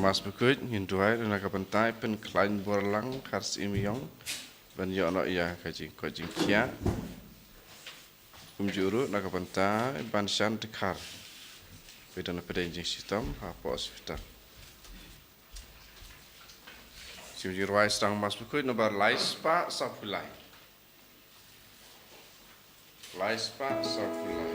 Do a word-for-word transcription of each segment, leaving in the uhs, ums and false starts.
Mass Bakhuid ngin duwai ruh na ka bynta i Pynkhlaiñ Borlang Kharsyim Ïong ban ïoh noh ïa ka jingkoit jingkhiah. Kumjuh ruh na ka bynta i Banshan Dkhar ba don hapdeng jingshitom hapoh hospital. Shu jingduwai sdang Mass Bakhuid nombar lai spah sawphew lai. Lai spah sawphew lai.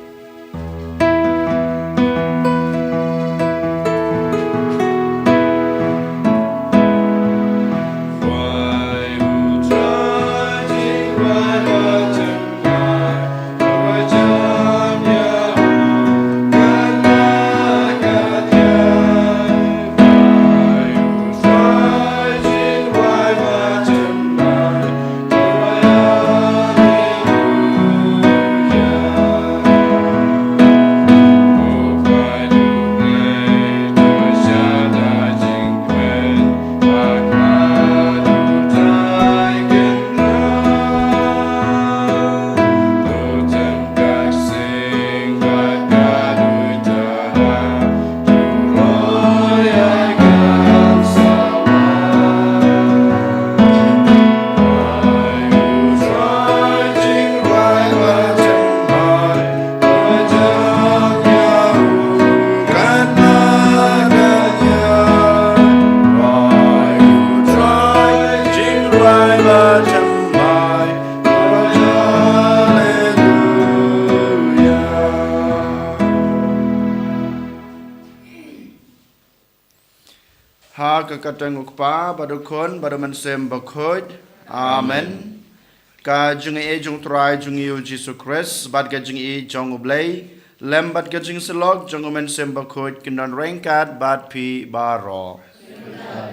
Ha ka kyrteng u Kpa bad u Khun bad u Mynsiem Bakhuid. Amen. Ka jingïeit jong u Trai jong ngi u Jisu Khrist bad ka jingïeit jong u Blei lem bad ka jingsyllok jong u Mynsiem Bakhuid kin don ryngkat bad phi baroh.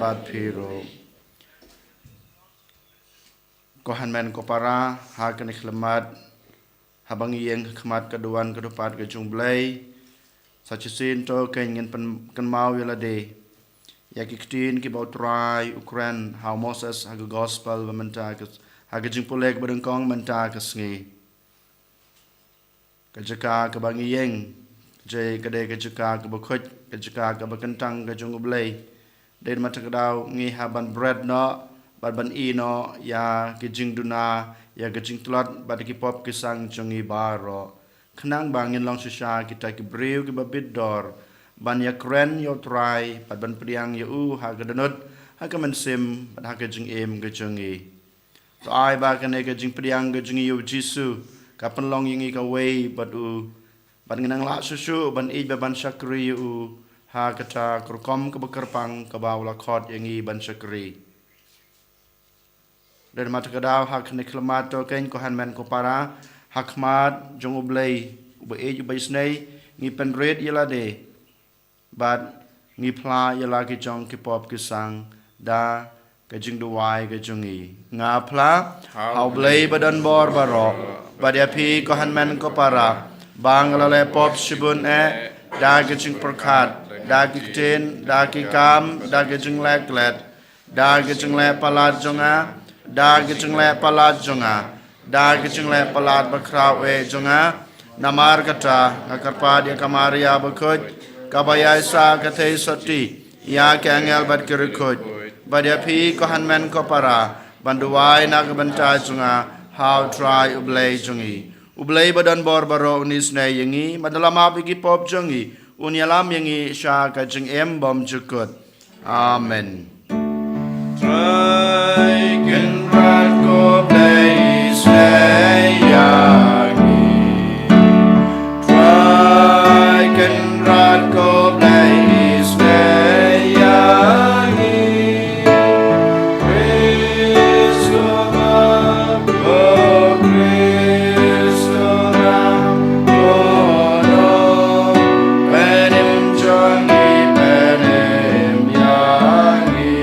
Bad phi ruh. Ko hynmen ko para, ha kane ka khyllipmat, haba ngi ïeng ha khmat ka duwan ka dupat ka jong u Blei, sa shisien to kein ngin pynkynmaw ïa lade ïa ki ktien kiba u Trai u kren ha u Moses ha ka gospel ba mynta ka, ha ka jingpule kaba nyngkong mynta ka sngi. Ka jaka kaba ngi ïeng, ka dei ka jaka kaba khuid, ka jaka kaba kyntang ka jong u Blei. Dei namar kata ka daw ngi hap ban bret noh bad ban ïeh noh ïa ki jingduna, ïa ki jingtlot bad ki pop ki sang jong ngi baroh, khnang ba ngin long shisha kita ki briew kiba bit dor ban ïakren ïa u Trai bad ban pdiang ïa u ha ka dohnud, ha ka mynsiem bad ha ka jingim ka jong ngi. To ai ba kane ka jingpdiang ka jong ngi ïa u Jisu ka pynlong ïa ngi kawei bad u, bad ngin nang lah shuh shuh ban ïeit bad ban shakri ïa u ha kata ka rukom kaba kyrpang kaba u la khot ïa ngi ban shakri. Dei namar kata ka daw ha kane ka khyllipmat to kein ko hynmen ko para, ha khmat jong u Blei uba ïeit uba isynei, ngi pynrit ïa lade bad ngi phla ïa la ki jong ki pop ki sang da ka jingduwai ka jong ngi. Nga phla ha u Blei ba don bor baroh, bad ïa phi ko hynmen ko para, ba nga la leh pop shibun eh, da ka jingpyrkhat, da ki ktien, da ki kam, da ka jingleh klet, da ka jingleh palat jong nga, da ka jingleh palat jong nga, da ka jingleh palat bakhraw eh jong nga. Namar kata nga kyrpad ïa ka Maria bakhuid, kaba ïaishah ka theisotti ïa ki angel bad ki riewkhuid, bad ïa phi ko hynmen ko para, ban duwai na ka bynta jong nga ha u Trai u Blei jong ngi. U Blei ba don bor baroh un isynei ïa ngi, bad un ïalam ïa ki pop jong ngi, un ïalam ïa ngi sha ka jingim bymjukut. Amen. Trai Kynrad ko Blei, isynei ïa ngi. Trai Kynrad ko Blei, isynei ïa ngi. Khrist u Mak, o Khrist u Mak, o Mak, pynim jong ngi, pynim ïa ngi.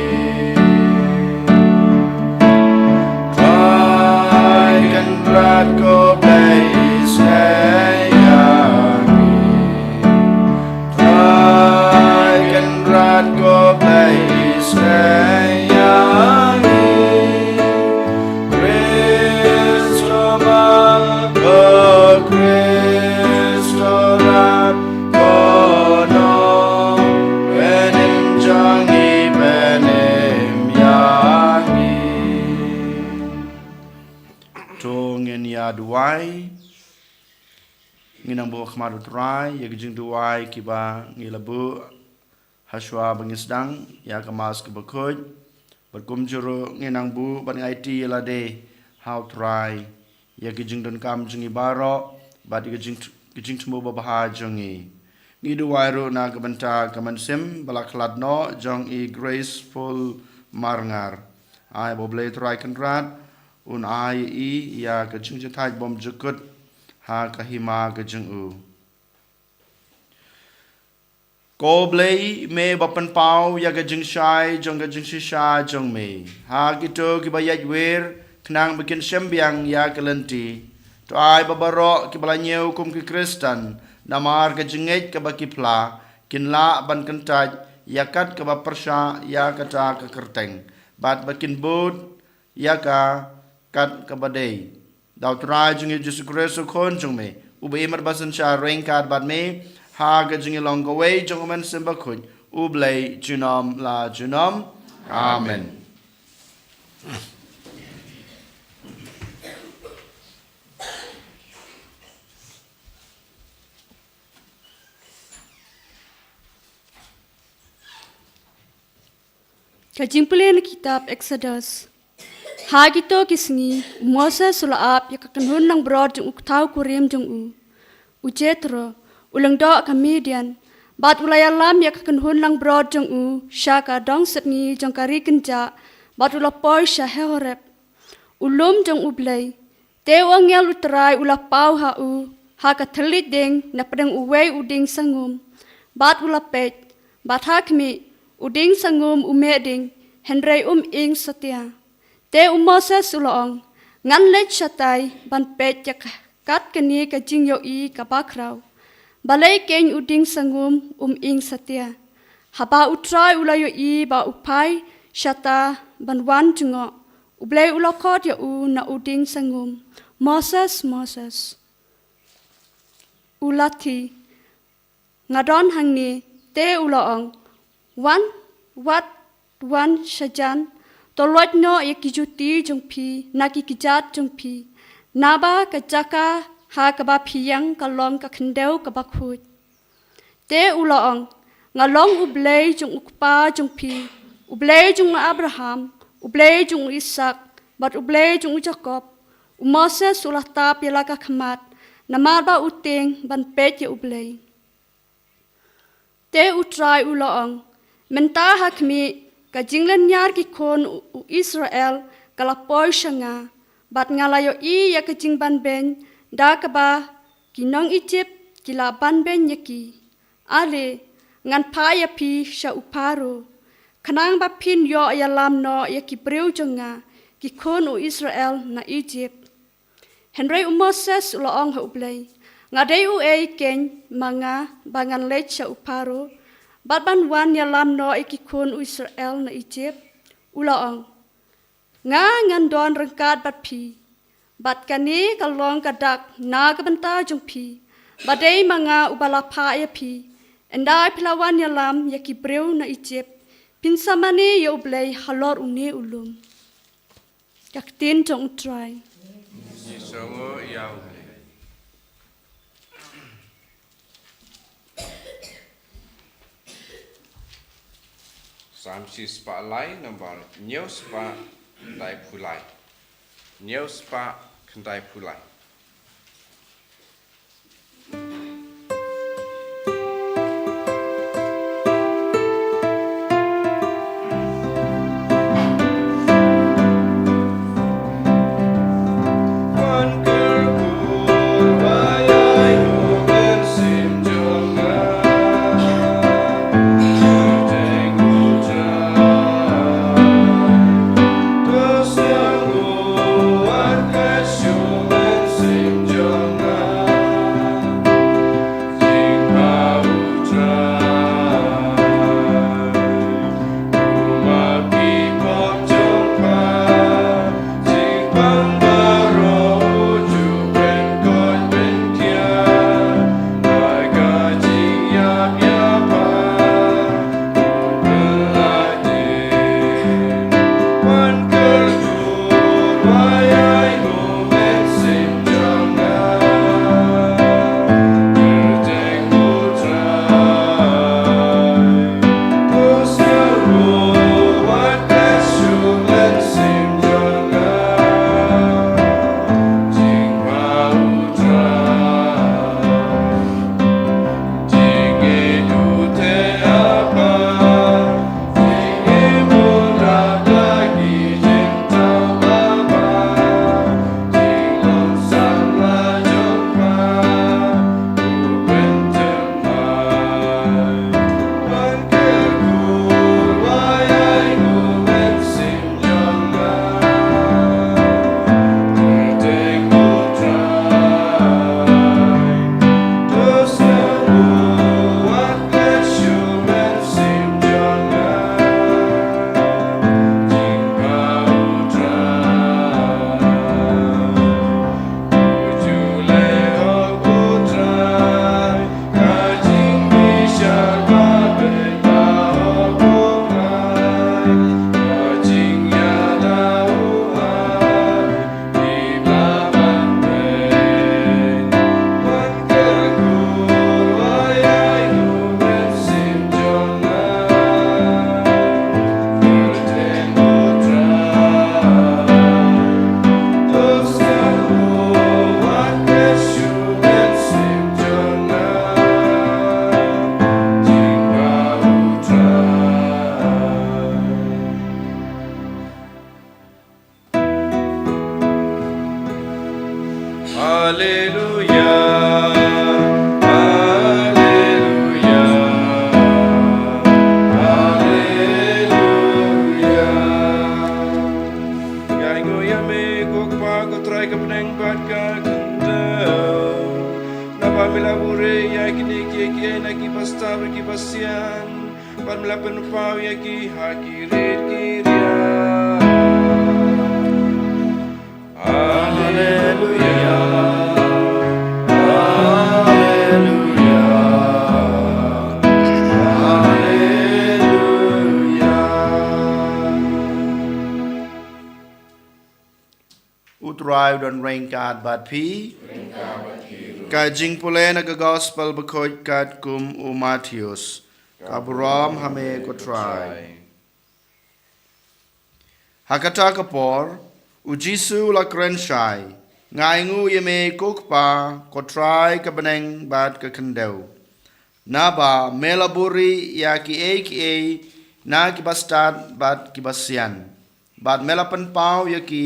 Ngi nang buh khmat u Trai ïa ki jingduwai kiba ngi la buh hashwa ba ngi sdang ïa ka Mass kaba khuid. Bad kumjuh ruh ngi nang buh bad ngi aiti ïa lade ha u Trai ïa ki jingdonkam jong ngi baroh bad ïa ki jing, ki jingthmu babha jong ngi. Ngi duwai ruh na ka bynta ka mynsiem ba la khlad noh jong i Graceful Marngar. Ai ba u Blei Trai Kynrad un ai ïa i ïa ka jingjahthait bymjukut ha ka hima ka jong u. Ko Blei, me ba pynpaw ïa ka jingshai jong ka jingshisha jong me ha kito kiba ïaidwer, khnang ba kin shem biang ïa ka lynti. To ai ba baroh kiba la ñiew kum ki Khristan namar ka jingngeit kaba ki phla, kin lah ban kyntait ïa kat kaba pyrshah ïa kata ka kyrteng, bad ba kin bud ïa ka kat kaba dei. Da u Trai jong ngi Jisu Khrist u Khun jong me, uba im bad synshar ryngkat bad me ha ka jingïalong kawei jong u Mynsiem Bakhuid, u Blei junom la junom. Amen. Ka jingpule na kitab Exodus. Ha kito ki sngi, u Moses u la ap ïa ka kynhun langbrot jong u kthaw kurim jong u, u Jethro, u lyngdoh ka Midian, bad u la ïalam ïa ka kynhun langbrot jong u sha ka dong sepngi jong ka ri kynjah, bad u la poi sha Horeb, u lum jong u Blei. Te u angel u Trai u la paw ha u ha ka thylliej ding na pdeng uwei u dieng sangum, bad u la peit, bad ha khmih, u dieng sangum u meh ding, hynrei um ing satia. Te u Moses u la ong, ngan leit shatai ban peit ïa ka, kat kane ka jingïohi kaba khraw. Balei keiñ u dieng sangum um ing satia? Haba u Trai u la ïohi ba u phai shata ban wan jngoh, u Blei u la khot ïa u na u dieng sangum, Moses, Moses. U la thiah, nga don hangne. Te u la ong, wan, wat, wan shajan, to loit noh ïa ki juti jong phi na ki kjat jong phi, naba ka jaka ha kaba phi ïeng ka long ka khyndew kaba khuid. Te u la ong, nga long u Blei jong u kpa jong phi, u Blei jong u Abraham, u Blei jong u Isak, bad u Blei jong u Jakob. U Moses u la tap ïa la ka khmat, namar ba u tieng ban peit ïa u Blei. Te u Trai u la ong, mynta ha khmih, ka jinglynñiar ki khun u, u Israel ka la poi sha nga, bad nga la ïohi ïa ka jingbanbeiñ da kaba ki nong Ijipt ki la banbeiñ ïa ki. Ale, ngan phah ïa phi sha u Pharaoh, khnang ba phin ïoh ïalam noh ïa ki briew jong nga, ki khun u Israel na Ijipt. Hynrei u Moses u la ong ha u Blei, nga dei uei keiñ ma nga ba ngan leit sha u Pharaoh, bad ban wan ïalam noh ïa ki khun u Israel na Ijipt? U la ong, nga ngan don ryngkat bad phi, bad kane ka long ka dak na ka bynta jong phi, ba dei ma nga uba la phah ïa phi, ynda phi la wan ïalam ïa ki briew na Ijipt, phin sa mane ïa u Blei halor une u lum. Ka ktien jong u Trai. Ngi sngewnguh ïa u Blei. Salm shispah lai, nambar hynñiew spah khyndai phew lai. Hynñiew spah khyndai phew lai. Haleluya, haleluya, haleluya. Ngi ainguh ïa me ko Kpa, ko Trai ka bneng bad ka khyndew. Naba me la buhrieh ïa kine kiei kiei na ki bastad bad ki basian, bad me la pynpaw ïa ki ha ki rit ki riat. Haleluya. Haleluya. Haleluya. U Trai u don ryngkat bad phi. Ka jingpule na ka Gospel bakhuid katkum u Mathaios. Ka burom ha me ko Trai. Ha kata ka por, u Jisu u la kren shai, Nga ainguh ïa me ko Kpa, ko Trai ka bneng bad ka khyndew. Naba me la buhrieh ïa kiei kiei na ki bastad bad ki basian, bad me la pynpaw ïa ki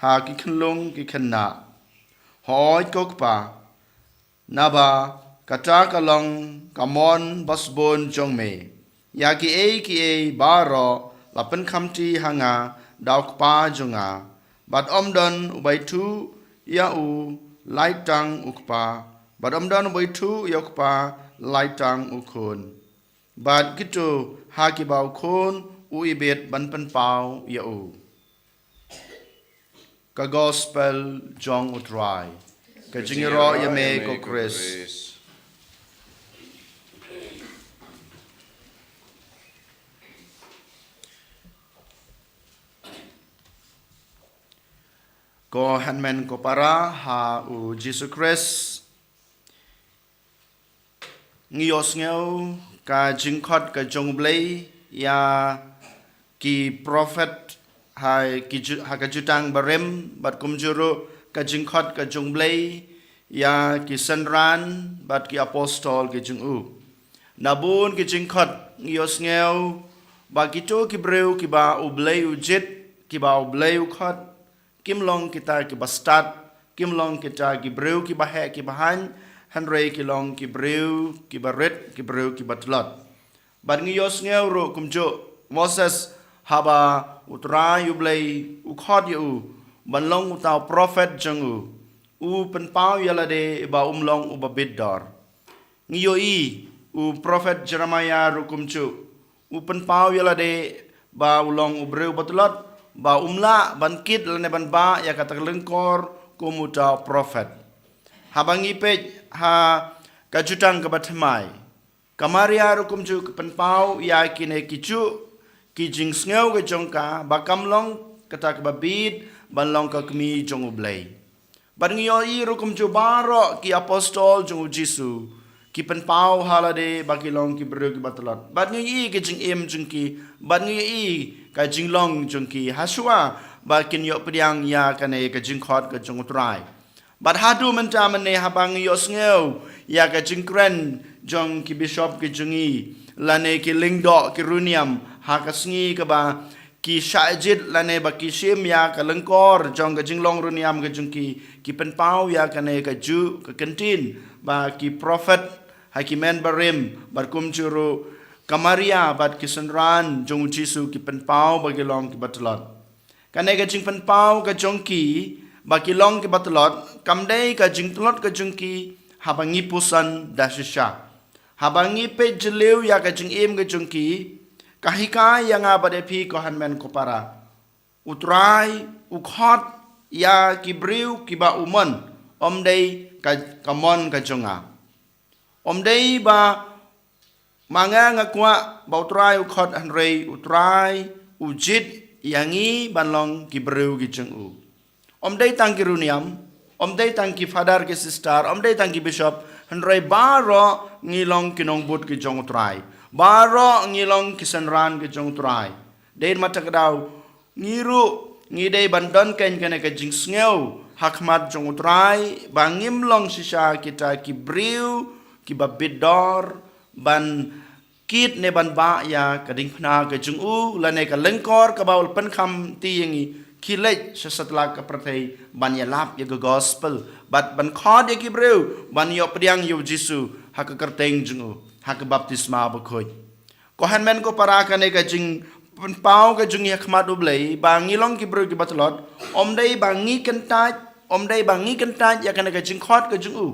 ha ki khunlung ki khynnah. Hooid ko Kpa, naba kata ka long ka mon basbun jong me. Ïa kiei kiei baroh la pynkhamti ha nga da u Kpa jong nga, bad ym don uba ithuh ïa u lait tang u Kpa, bad ym don uba ithuh ïa u Kpa lait tang u Khun, bad kito ha kiba u Khun u ibit ban pynpaw ïa u. Ka Gospel jong u Trai. Ka jingïaroh ïa me ko Khrist. Ko hynmen ko para ha u Jisu Khrist. Ngi ïohsngew ka jingkhot ka jong u Blei ïa ki prophet ha ki ju-, ha ka Jutang Barim, bad kumjuh ruh ka jingkhot ka jong u Blei ïa ki synran bad ki apostol ki jong u. Na bun ki jingkhot ngi ïohsngew ba kito ki briew kiba u Blei u jied, kiba u Blei u khot, kim long kita kiba stad, kim long kita ki briew kiba heh kiba haiñ, hynrei ki long ki briew kiba rit, ki briew kiba tlot. Bad ngi ïohsngew ruh kumjuh Moses, haba u Trai u Blei u khot ïa u ban long uta u prophet jong u, u pynpaw ïa lade ba um long uba bit dor. Ngi ïohi u prophet Jeremiah ruh kumjuh, u pynpaw ïa lade ba u long u briew ba tlot, ba um lah ban kit lane ban bah ïa kata ka lyngkor kum uta u prophet. Haba ngi peit ha ka Jutang kaba thymmai, ka Maria ruh kumjuh ka pynpaw ïa kine kijuh ki jingsngew ka jong ka ba kam long kata kaba bit ban long ka kmie jong u Blei. Bad ngi ïohi ruh kumjuh baroh ki apostol jong u Jisu ki pynpaw ha lade ba ki long ki briew kiba tlot. Bad ngi ïohi ka jingim jong ki, bad ngi ïohi ka jinglong jong ki hashwa ba kin ïoh pdiang ïa kane ka jingkhot ka jong u Trai. Bad haduh mynta mynne haba ngi ïohsngew ïa ka jingkren jong ki bishop ki jong ngi, lane ki lyngdoh ki riewniam ha ka sngi kaba ki shah jied lane ba ki shim ïa ka lyngkor jong ka jinglong riewniam ka jong ki, ki pynpaw ïa kane kajuh ka kyntien ba ki prophet ha ki mynbarim, bad kumjuh ruh ka Maria bad ki synran jong u Jisu ki pynpaw ba ki long kiba tlot. Kane ka jingpynpaw ka jong ki ba ki long kiba tlot, kam dei ka jingtlot ka jong ki haba ngi puson da shisha. Haba ngi peit jylliew ïa ka jingim ka jong ki, ka hikai ïa nga bad ïa phi ko hynmen ko para, u Trai u khot ïa ki briew kiba u mon, ym dei ka, ka mon ka jong nga. Ym dei ba ma nga nga kwah ba u Trai u khot, hynrei u Trai u jied ïa ngi ban long ki briew ki jong u. Ym dei tang ki riewniam, ym dei tang ki father ki sister, ym dei tang ki bishop, hynrei baroh ngi long ki nongbud ki jong u Trai. Baroh ngi long ki synran ki jong u Trai. Dei ma ta ka daw ngi ruh ngi dei ban don kane ka jingsngew ha khmat jong u Trai ba ngim long shisha kita ki briew kiba bit dor ban kit ne ban bah ïa ka diengphna ka jong u, lane ka lyngkor kaba u la pynkhamti ïa ngi ki leit sha satlak ka pyrthei ban ïalap ïa ka gospel, bad ban khot ïa ki briew ban ïoh pdiang ïa u Jisu ha ka kyrteng jong u, ha ka baptisma bakhuid. Ko hynmen ko para, kane ka jingpynpaw ka jong ngi ha khmat U Blei ba ngi long ki briew kiba tlot, ym dei ba ngi kyntait, ym dei ba ngi kyntait ïa kane ka jingkhot ka jong u.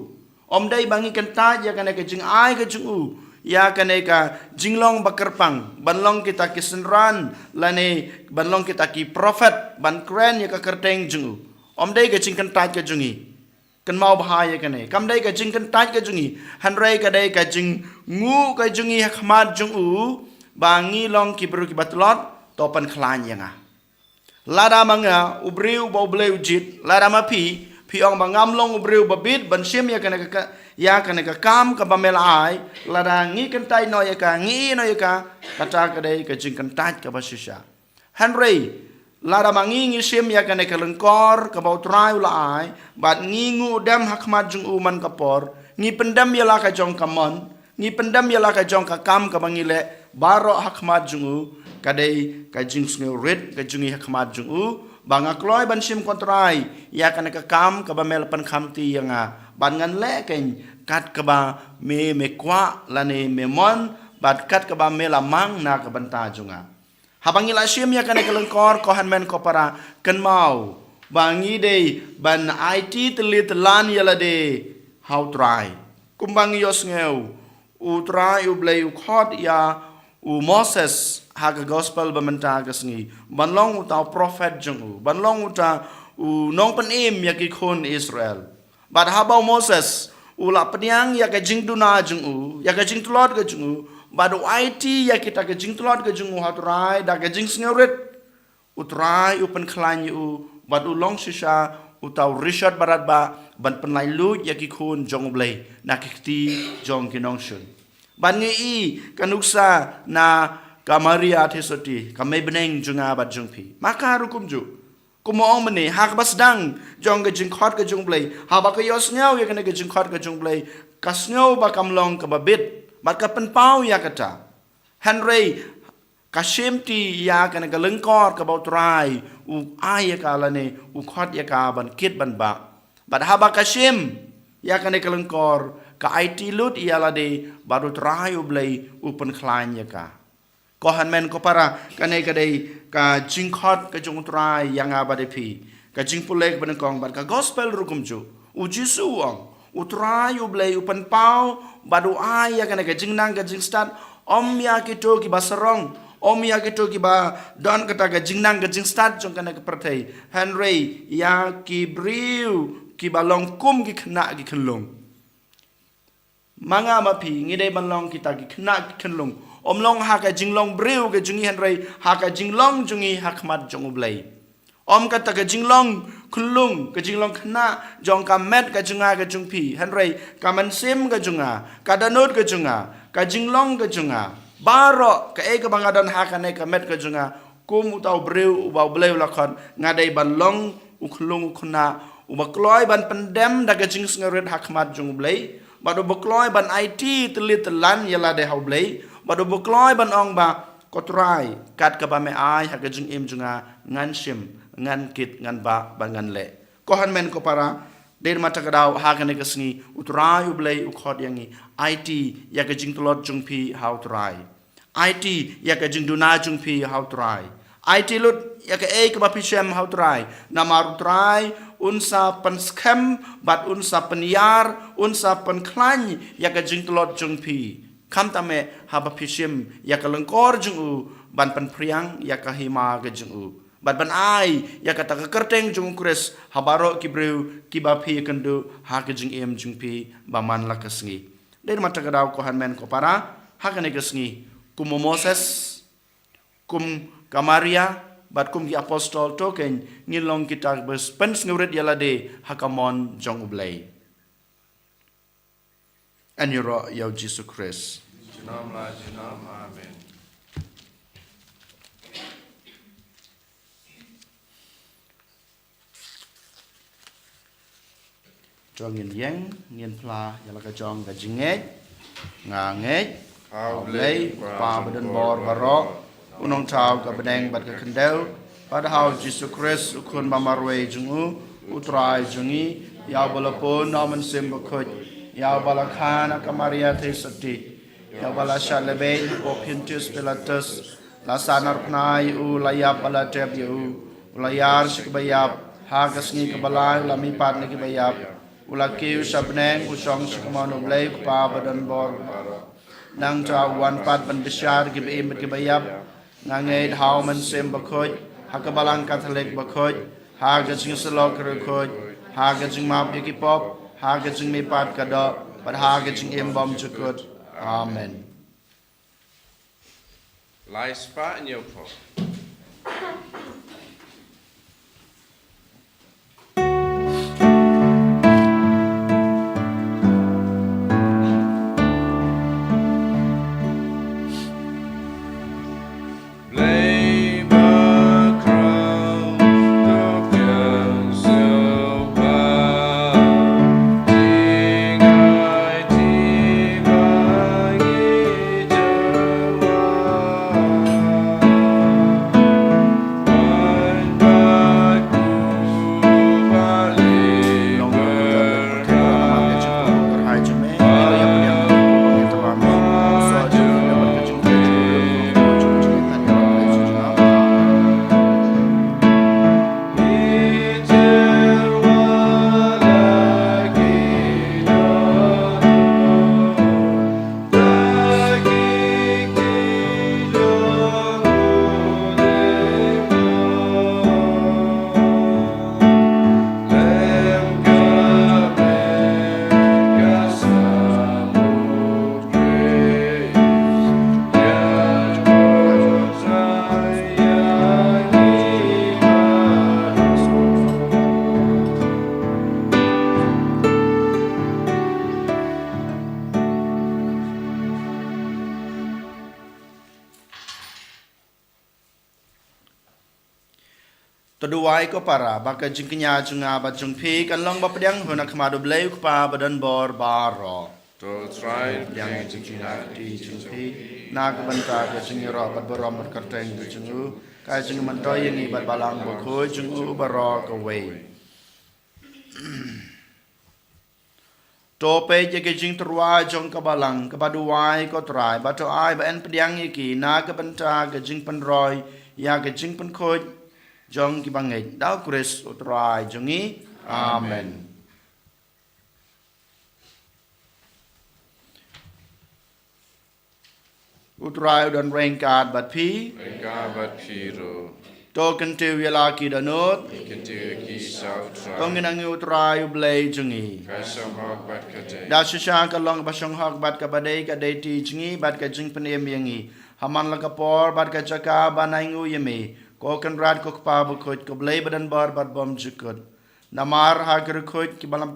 Ym dei ba ngi kyntait ïa kane ka jingai ka jong u, ïa kane ka jinglong ba kyrpang ban long kita ki synran, lane ban long kita ki prophet, ban kren ïa ka kyrteng jong u. Ym dei ka jingkyntait ka jong ngi. Kynmaw bha ïa kane, kam dei ka jingkyntait ka jong ngi, hynrei ka dei ka jingnguh ka jong ngi ha khmat jong u ba ngi long ki briew kiba tlot, to pynkhlaiñ ïa nga. Lada ma nga u briew ba U Blei u jied, lada ma phi, phi ong ba ngam long u briew ba bit ban shim ïa kane ka, ïa kane ka kam kaba me la ai, lada ngi kyntait noh ïa ka, ngi ïeh noh ïa ka, kata ka dei ka jingkyntait kaba shisha. Hynrei lada ma ngi ngi shim ïa kane ka lyngkor kaba U Trai u la ai, bad ngi nguh dem ha khmat jong u man ka por, ngi pyndem ïa la ka jong ka mon, ngi pyndem ïa la ka jong ka kam kaba ngi leh baroh ha khmat jong u, ka dei ka jingsngewrit ka jong ngi ha khmat jong u ba nga kloi ban shim, ko Trai, ïa kane ka kam kaba me la pynkhamti ïa nga, bad ngan leh keiñ kat kaba me, me kwah lane me mon, bad kat kaba me la mang na ka bynta jong nga. Haba ngi la shim ïa kane ka lyngkor, ko hynmen ko para, kynmaw ba ngi dei ban aiti tylli tyllan ïa lade ha U Trai. Kumba ngi ïohsngew, U Trai U Blei u khot ïa u Moses ha ka gospel ba mynta ka sngi ban long uta u prophet jong u, ban long uta u nongpynim ïa ki khun Israel. Bad haba u Moses u la pdiang ïa ka jingduna jong u, ïa ka jingtlot ka jong u, bad u aiti ïa kita ka jingtlot ka jong u ha U Trai da ka jingsngewrit, U Trai u pynkhlaiñ ïa u, bad u long shisha uta u rishot barat ba ban pynlait luid ïa ki khun jong U Blei na ki kti jong ki nongshun. Bad ngi i ka nuksa na ka Maria Theisotti, ka mei bneng jong nga bad jong phi. Ma ka ruh kumjuh. Kumba ong mynne, ha kaba sdang jong ka jingkhot ka jong U Blei, haba ka ïohsngew ïa kane ka jingkhot ka jong U Blei, ka sngew ba kam long kaba bit, bad ka pynpaw ïa kata. Hynrei ka shimti ïa kane ka lyngkor kaba U Trai u ai ïa ka lane u khot ïa ka ban kit ban bah. Bad haba ka shim ïa kane ka lyngkor, ka aiti lut ïa lade, bad U Trai U Blei u pynkhlaiñ ïa ka. Ko hynmen ko para, kane ka dei ka jingkhot ka jong U Trai ïa nga bad ïa phi. Ka jingpule kaba nyngkong bad ka gospel ruh kumjuh. U Jisu u ong, U Trai U Blei u pynpaw bad u ai ïa kane ka jingnang ka jingstad, ym ïa kito kiba sarong, ym ïa kito kiba don kata ka jingnang ka jingstad jong kane ka pyrthei, hynrei ïa ki briew kiba long kum ki khynnah ki khunlung. Ma nga ma phi ngi dei ban long kita ki khynnah ki khunlung. Ym long ha ka jinglong briew ka jong ngi, hynrei ha ka jinglong jong ngi ha khmat jong U Blei. Ym kata ka jinglong khunlung, ka jinglong khynnah jong ka met ka jong nga ka jong phi, hynrei ka mynsiem ka jong nga, ka dohnud ka jong nga, ka jinglong ka jong nga, baroh kaei kaba nga don ha kane ka met ka jong nga, kum uta u briew uba U Blei u la khot, nga dei ban long u khunlung u khynnah uba kloi ban pyndem da ka jingsngewrit ha khmat jong U Blei, bad uba kloi ban aiti tylli tyllan ïa lade ha U Blei, bad uba kloi ban ong ba, ko Trai, kat kaba me ai ha ka jingim jong nga, ngan shim, ngan kit, ngan bah, bad ngan leh. Ko hynmen ko para, dei ma kata ka daw ha kane ka sngi, U Trai U Blei u khot ïa ngi, aiti ïa ka jingtlot jong phi ha U Trai. Aiti ïa ka jingduna jong phi ha U Trai. Aiti lut ïa kaei kaba phi shem ha U Trai. Namar U Trai un sa pynskhem bad un sa pynïar, un sa pynkhlaiñ ïa ka jingtlot jong phi. Khamtam eh haba phi shim ïa ka lyngkor jong u ban pynphriang ïa ka hima ka jong u, bad ban ai ïa kata ka kyrteng jong U Khrist ha baroh ki briew kiba phi ïakynduh ha ka jingim jong phi ba man la ka sngi. Dei ma kata ka daw ko hynmen ko para, ha kane ka sngi, kum u Moses, kum ka Maria, bad kum ki apostol, to keiñ ngin long kita ba pynsngewrit ïa lade ha ka mon jong U Blei. Yn ïaroh ïa U Jisu Khrist. Junom la junom, amen. To ngin ïeng, ngin phla ïa la ka jong ka jingngeit. Nga ngeit ha U Blei, U Kpa badonbor baroh, u nongthaw ka bneng bad ka khyndew, Bad ha u Jisu Khrist u Khun ba marwei jong u, u Trai jong ngi, ïa uba la pun na u Mynsiem Bakhuid, ïa uba la kha na ka Maria Theisotti, ïa uba la shah lehbeiñ ha u Pontius Pilatus, la sahnarphna ïa u, la ïap bad la tep ïa u, u la ïar sha kiba ïap, ha ka sngi kaba lai u la mihpat na kiba ïap, u la kiew sha bneng, u shong sha kamon u Blei u Kpa ba don bor. Nangta u wan pat ban bishar ïa kiba im bad kiba ïap. Nga ngeit ha u Mynsiem Bakhuid, ha ka Balang Katholik bakhuid, ha ka jingïasyllok riewkhuid, ha ka jingmap ïa ki pop, ha ka jingmihpat ka doh, bad ha ka jingim bymjukut. Amen. Lai spah hynñiew phew. To duwai ko para, ba ka jingkñia jong nga bad jong phi kan long ba pdiang hun ha khmat U Blei U Kpa ba don bor baroh. To Trai pdiang ïa ka jingkñia ka kti jong phi na ka bynta ka jingïaroh bad burom bad kyrteng ka jong u, ka jingmyntoi ïa ngi bad Balang Bakhuid jong u baroh kawei. To peit ïa ka jingtyrwa jong ka Balang kaba duwai ko Trai, bad to ai ba yn pdiang ïa ki na ka bynta ka jingpynroi ïa ka jingpynkhuid jong ki bangeit, da U Khrist U Trai jong ngi. Amen. U Trai u don ryngkat bad phi. Ryngkat bad phi ruh. To kyntiew ïa la ki dohnud. Kyntiew ïa ki sha U Trai. To ngin angnud ïa U Trai U Blei jong ngi. Ka shong hok bad ka dei. Da shisha ka long kaba shong hok bad kaba dei ka dei ti jong ngi bad ka jingpynim ïa ngi. Ha man la ka por bad ka jaka ban ai nguh ïa me, ko Kynrad ko Kpa Bakhuid, ko Blei ba don bor bad bymjukut. Namar ha ki riewkhuid kiba la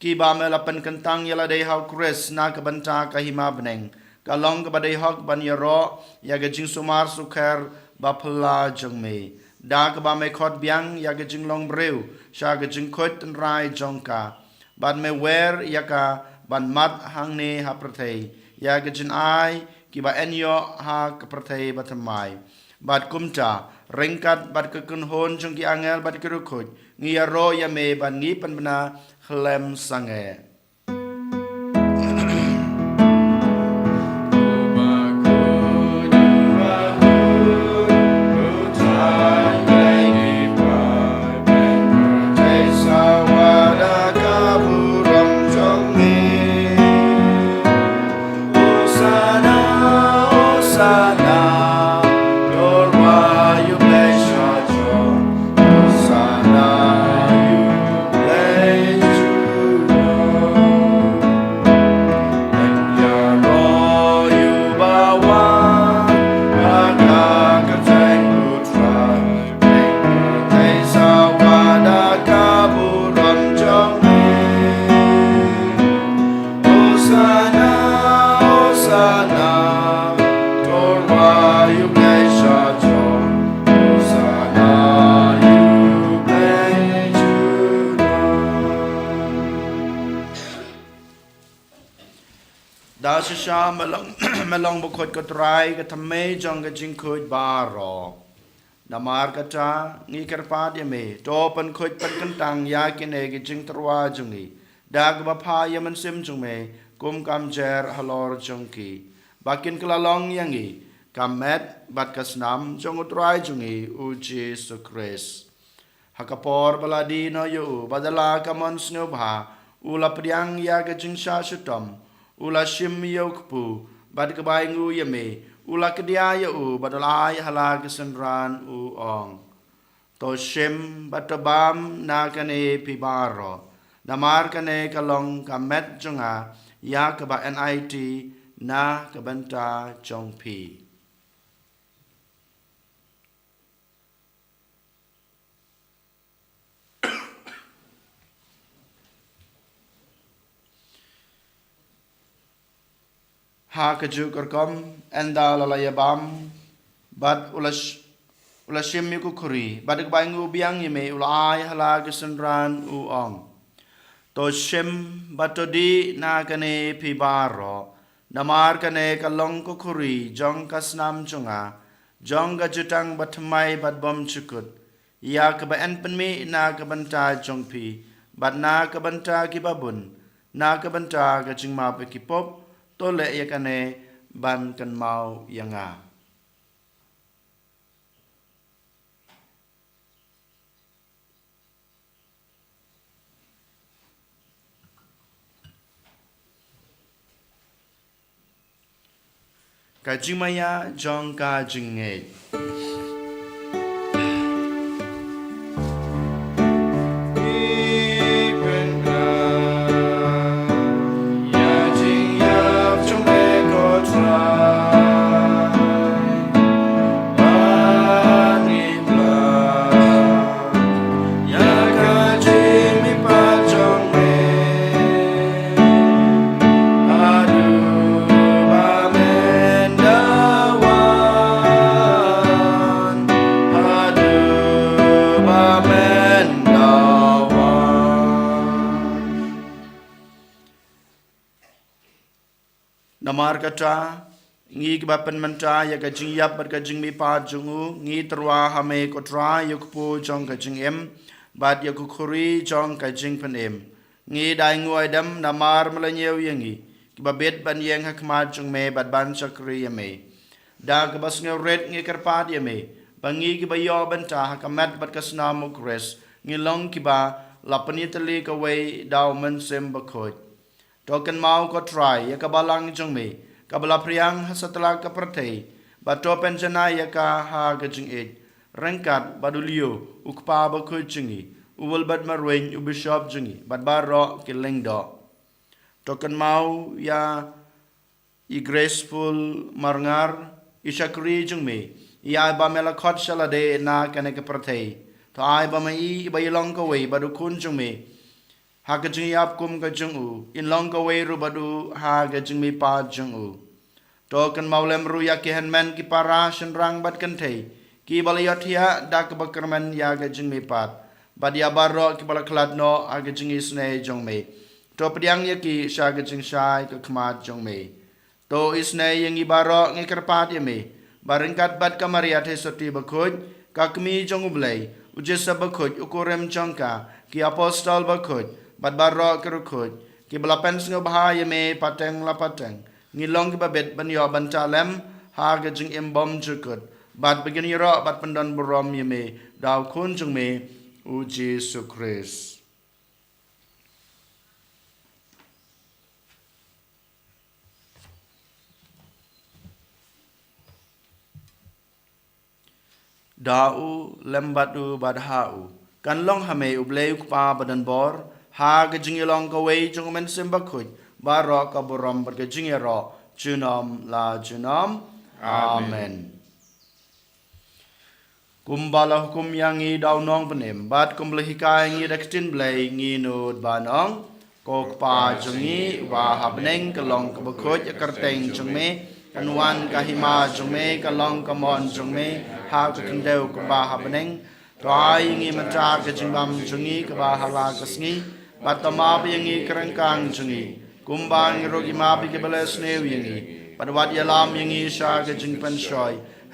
kiba me la pynkyntang ïa lade ha U Khrist na ka bynta ka hima bneng, ka long kaba dei hok ban ïaroh ïa ka jingsumar sukher ba phylla jong me, da kaba me khot biang ïa ka jinglong briew sha ka jingkhuid tynrai jong ka, bad me wer ïa ka ban mad hangne ha pyrthei ïa ka jingai kiba yn ïoh ha ka pyrthei bathymmai. Bad kumta, ryngkat bad ka kynhun jong ki angel bad ki riewkhuid, ngi ïaroh ïa me bad ngi pynbna khlem sangeh. Hosanna, Hosanna, ïa U Blei sha jrong. Hosanna, ïa U Blei jrong. Ïaroh ïa uba wan ha ka kyrteng U Trai. Pyrthei sawa da ka burom jong me. Hosanna, Hosanna, to rwai ïa U Blei sha jrong. Hosanna ïa U Blei jrong. Da shisha me long, me long bakhuid ko Trai, ka thymmei jong ka jingkhuid baroh. Namar kata ngi kyrpad ïa me, to pynkhuid pynkyntang ïa kine ki jingtyrwa jong ngi da kaba phah ïa u Mynsiem jong me kum ka mjer halor jong ki, ba kin kylla long ïa ngi ka met bad ka snam jong U Trai jong ngi U Jisu Khrist. Ha ka por ba la die noh ïa u, bad da la ka mon sngewbha, u la pdiang ïa ka jingshah shitom, u la shim ïa u kpu, bad kaba ainguh ïa me, u la kdia ïa u, bad u la ai ha la ki synran, u ong: To shim bad to bam na kane phi baroh, namar kane ka long ka met jong nga ïa kaba enait na ka bynta jong phi. Ha kajuh ka rukom, ynda la la ïa bam, bad u la sh-, u la shim ïa ka khuri, bad kaba ainguh biang ïa me, u la ai ha la ki synran, u ong: To shim bad to dih na kane phi baroh, namar kane ka long ka khuri jong ka snam jong nga, jong ka jutang bathymmai bad bymjukut, ïa kaba yn pynmih na ka bynta jong phi, bad na ka bynta ki babun, na ka bynta ka jingmap ïa ki pop. To leh ïa kane ban kynmaw ïa nga. Ka jingmaïa jong ka jingngeit. Ïa ka jingmihpat jong me. Haduh ba men da wan. Haduh ba men da wan. Namar kata, ngi kiba pynmynta ïa ka jingïap bad ka jingmihpat jong u, ngi tyrwa ha me ko Trai, ïa u kpu jong ka jingim, bad ïa ka khuri jong ka jingpynim. Ngi da ainguh aidem namar me la ñiew ïa ngi, kiba bit ban ïeng ha khmat jong me bad ban shakri ïa me. Da kaba sngewrit ngi kyrpad ïa me, ba ngi kiba ïoh bynta ha ka met bad ka snam u Khrist, ngi long kiba la pynïatylli kawei da u Mynsiem Bakhuid. To kynmaw ko Trai ïa ka balang jong me, kaba la phriang ha satlak ka pyrthei, bad to pynjanai ïa ka ha ka jingïeit, ryngkat bad u Leo, u kpa bakhuid jong ngi, u Wilbert Marwein, u bishop jong ngi, bad baroh ki lyngdoh. To kynmaw ïa i Graceful Marngar, i shakri jong me, i ai ba me la khot sha lade na kane ka pyrthei. To ai ba ma i iba i long kawei bad u khun jong me ha ka jingïap kum ka jong u, in long kawei ruh bad u ha ka jingmihpat jong u. To kynmaw lem ruh ïa ki hynmen ki para shynrang bad kynthei, kiba la ïohthiah da kaba kyrmen ïa ka jingmihpat, bad ïa baroh kiba la khlad noh ha ka jingisynei jong me. To pdiang ïa ki sha ka jingshai ka khmat jong me. To isynei ïa ngi baroh, ngi kyrpad ïa me, ba ryngkat bad ka Maria Theisotti bakhuid, ka kmie jong u Blei, u Joseph bakhuid, u kurim jong ka, ki apostol bakhuid, bad baroh ki riewkhuid, kiba la pynsngewbha ïa me pateng la pateng, ngin long kiba bit ban ïoh bynta lem ha ka jingim bymjukut, bad ba ngin ïaroh bad pyndonburom ïa me da u Khun jong me, u Jisu Khrist. Da u, lem bad u, bad ha u, kan long ha me u Blei u Kpa badonbor, ha ka jingïalong kawei jong u Mynsiem Bakhuid, baroh ka burom bad ka jingïaroh junom la junom. Amen. Amen. Kumba la hukum ïa ngi da u Nongpynim, bad kumba la hikai ïa ngi da ka ktien Blei, ngin nud ban ong: Ko Kpa jong ngi uba ha bneng, ka long kaba khuid ïa ka kyrteng jong me, kan wan ka hima jong me, kan long ka mon jong me ha ka khyndew kumba ha bneng. To ai ïa ngi mynta ka jingbam jong ngi kaba ha la ka sngi, bad to map ïa ngi ka ryngkang jong ngi, kumba ngi ruh ngi map ïa kiba la sniew ïa ngi, bad wat ïalam ïa ngi sha ka jingpynshoi,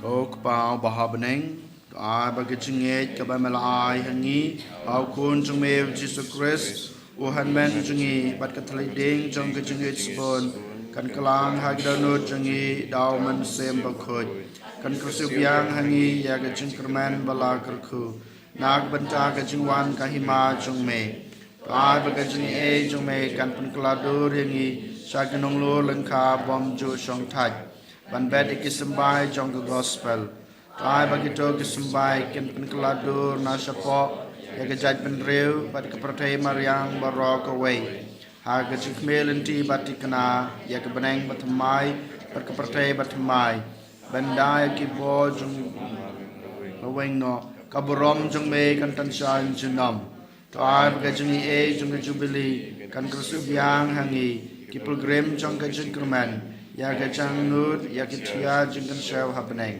Ko Kpa uba ha bneng, to ai ba ka jingngeit kaba me la ai ha ngi ha u Khun jong me u Jisu Khrist, u Hynmen jong ngi, bad ka thylliej ding jong ka jingngeit sbun kan kylla ha ki dohnud jong ngi da u Mynsiem Bakhuid, kan kyrsiew biang ha ngi ïa ka jingkyrmen ba la kyrkhu na ka bynta ka jingwan ka hima jong me. To ai ba ka jingaiei jong me kan pynkylla dur ïa ngi sha ki nonglor lyngkha bymjuh shongthait, ban bet ïa ki symbai jong ka gospel. To ai ba kito ki symbai kin pynkylla dur na shapoh ïa ka jaitbynriew bad ka pyrthei mariang baroh kawei, ha ka jingkhmih lynti bad thikna ïa ka bneng bathymmai bad ka pyrthei bathymmai, ban da ïa ki bor jong ba weng noh, ka burom jong me kan tang shai junom. To ai ba ka jingaiei jong ka jubili kan kyrsiew biang ha ngi, ki pilgrim jong ka jingkyrmen, ïa ka jingangnud ïa ki thiah jingkynshew ha bneng.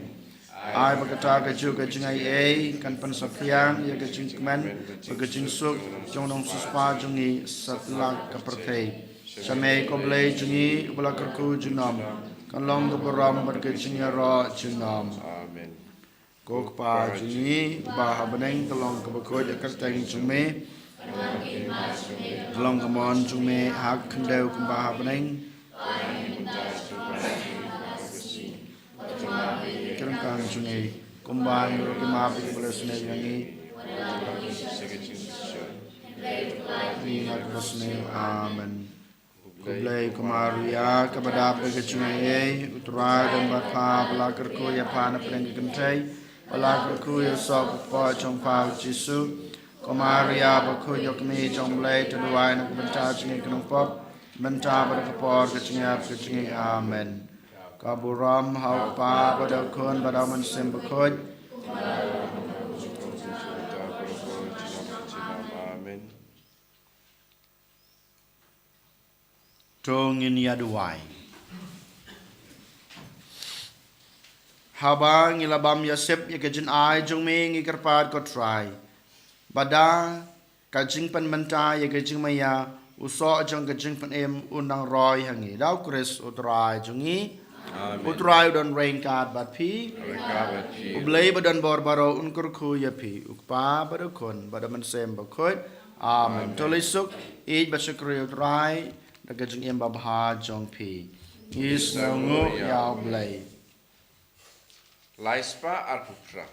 Ai ba kata kajuh ka jingaiei kan pynsaphriang ïa ka jingkmen bad ka jingsuk jong u nongsiewspah jong ngi satlak ka pyrthei. Sha me ko Blei jong ngi uba la kyrkhu junom, kan long ka burom bad ka jingïaroh junom. Amen. Ko Kpa jong ngi uba ha bneng, ka long kaba khuid ïa ka kyrteng jong me, ka long ka mon jong me ha ka khyndew kumba ha bneng. Ki ryngkang jong ngi, kumba ngi ruh ngi map ïa kiba la sniew ïa ngi. Ngi ha kiba sniew. Amen. Khublei ko Maria, kaba dap da ka jingaiei, u Trai u don bad pha, ba la kyrkhu ïa pha na pdeng ki kynthei, ba la kyrkhu ïa u soh u kpoh jong pha u Jisu. Ko Maria bakhuid, ïoh kmie jong u Blei, to duwai na ka bynta jong ngi ki nongpop, mynta bad ha ka por ka jingïap ka jong ngi. Amen. Ka burom ha u Kpa bad ha u Khun bad ha u Mynsiem Bakhuid. Amen. To ngin ïa duwai. Haba ngi la bam ïasep ïa ka jingai jong me, ngi kyrpad ko Trai, ba da ka jingpynmynta ïa ka jingmaïa, u soh jong ka jingpynim un nang roi ha ngi. Da u Khrist u Trai jong ngi. Amen. U Trai u don ryngkat bad phi. Ryngkat bad phi. U Blei ba don bor baroh un kyrkhu ïa phi, u Kpa bad u Khun bad u Mynsiem Bakhuid. Amen. Amen. To leit suk, ïeit bad shakri ïa u Trai da ka jingim babha jong phi. Ngi sngewnguh ïa u Blei. Lai spah arphew phra.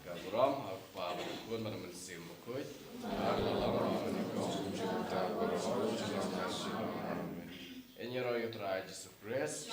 Ka burom ha u Kpa bad u Khun bad u Mynsiem Bakhuid. Amen. Ïaroh ïa u Trai Jisu Khrist.